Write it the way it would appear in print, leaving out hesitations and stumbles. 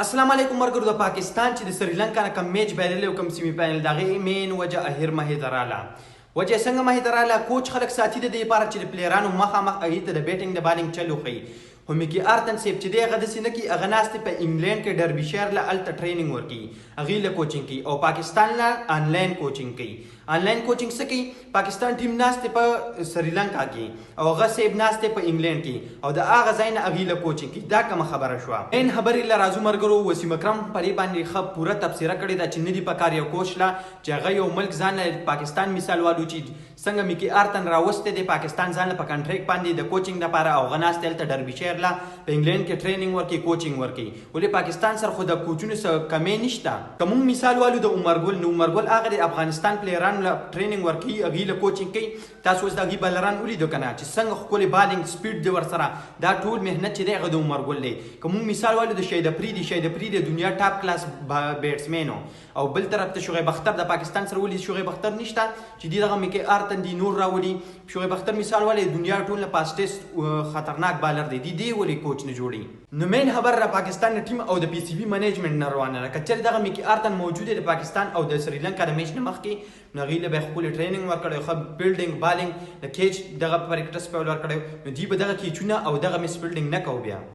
السلام علیکم مرګرو، د پاکستان چې د سریلانکا نه کوم میچ بایللی او کوم سیمی فاینل، د هغې مین وجه اهر مخې ته راله. وجه څنګه مخې ته راله؟ کوچ خلک ساتي د دې لپاره چې د پلیرانو مخامخ هغې ته د بیټینګ د بالینګ چل وښیي، خو میکي آرتن صاحب چې دی هغه داسې نه کوي. هغه ناست دی په انګلینډ کې ډربي شهر له، هلته ټریننګ ورکوي، هغې له کوچینګ کوي او پاکستان له آنلاین کوچینګ کوي. آنلاین کوچینګ څه کوي؟ پاکستان ټیم ناست دی په سریلانکا کې او هغه صاحب ناست دی په انګلینډ کې او د هغه ځای نه هغې له کوچینګ کوي. دا کومه خبره شوه؟ مین خبرې له راځو مرګرو. وسیم اکرم په دې باندې ښه پوره تبصره کړې ده چې نه دي پکار یو کوچ له چې هغه یو ملک ځان له، پاکستان مثال والو، چې څنګه میکي آرتن راوستی دی پاکستان ځان له په کنټریکټ باندې د کوچینګ لپاره او هغه ناست دی هلته ډربي شهر له په انګلینډ کې ټریننګ ورکوي، کوچینګ ورکوي. ولې پاکستان سره خو د کوچونو څه کمی نشته. که مونږ مثال والو د عمر ګل، نو عمر ګل هغه د افغانستان پلیرانو له ټریننګ ورکوي، هغوی له کوچینګ کوي. تاسو اوس د هغوی بالران ولیدو که نه چې څنګه ښکلې بالینګ سپیډ دی ورسره؟ دا ټول محنت چې دی هغه د عمر ګل دی. که مونږ مثال والو د شهید افریدي، شهید افریدي د دنیا ټاپ کلاس بیټسمین او بل طرف ته شعیب اختر د پاکستان سره ولې شعیب اختر نشته چې دی دغه میکي آرتن دی نور راولي؟ شعیب اختر مثال ولې دنیا ټول نه فاسټیسټ خطرناک بالر دی، دی ولې کوچ نه جوړي؟ نو مین خبر را پاکستان ټیم او د پی سی بی منیجمنټ نه روانه ده. که چېرې دغه میکي آرتن موجود دی د پاکستان او د سریلانکا د میچ نه مخکې، نو هغوی له به یې ښکلې ټریننګ ورکړی، ښه فیلډینګ، بالینګ، د کیچ دغه پریکټس به ورکړی، نو دوی به دغه کیچونه او دغه مس فیلډینګ نه کوو بیا.